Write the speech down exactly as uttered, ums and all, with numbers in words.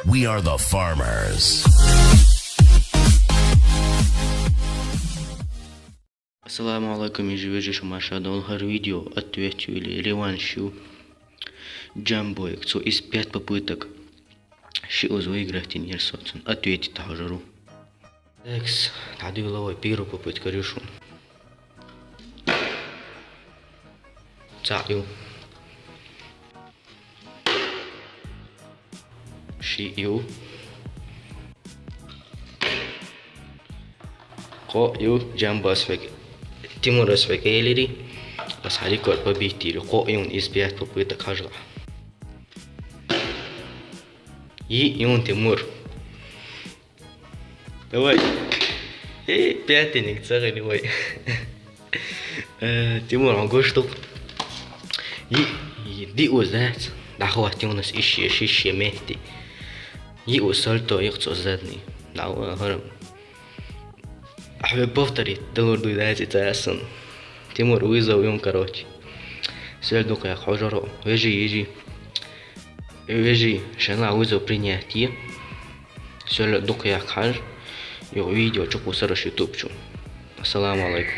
We are the farmers. Ассаламу алейкум, йижарий, вежарий, шо марша дола. ХӀара видео ответ ю или реванш ю Джамбояга. Цо из пять попыток ши уз выиграть йинар, со цунна ответить хьожур ва. Текс, дӀадуйла вай первую попытку, ю шун. ЦаӀ ю. Шиъ ю. Кхоъ ю. Джамбо, ас хьога, Тимур, ас хьога элира, ас хьа рекорд побить йийр я. Кхоъ ю из пять попыток, хьажал. Йиъ ю, Тимур. Давай. Э, пятый-ниг ца гӀели вай. Э, Тимур, хьо гуш ду-кх? Йиъ, йиъ, диъ уз дац. ДӀахоттийна ас ишше, шишше метте. Йиъ уз сальто я-кх цо задний. ДӀа ва хӀара. Ахьа повторить далур дуй дац и цаьсан. Тимур, вызов ю, короче. Сел дукха яккха хьожур ва. Вежарий, йижарий. Вежарий, шоана вызов принять я. Сел дукха яккха хьажа, юха видео чукхувсар аш YouTube чу. Ассаламу алейкум.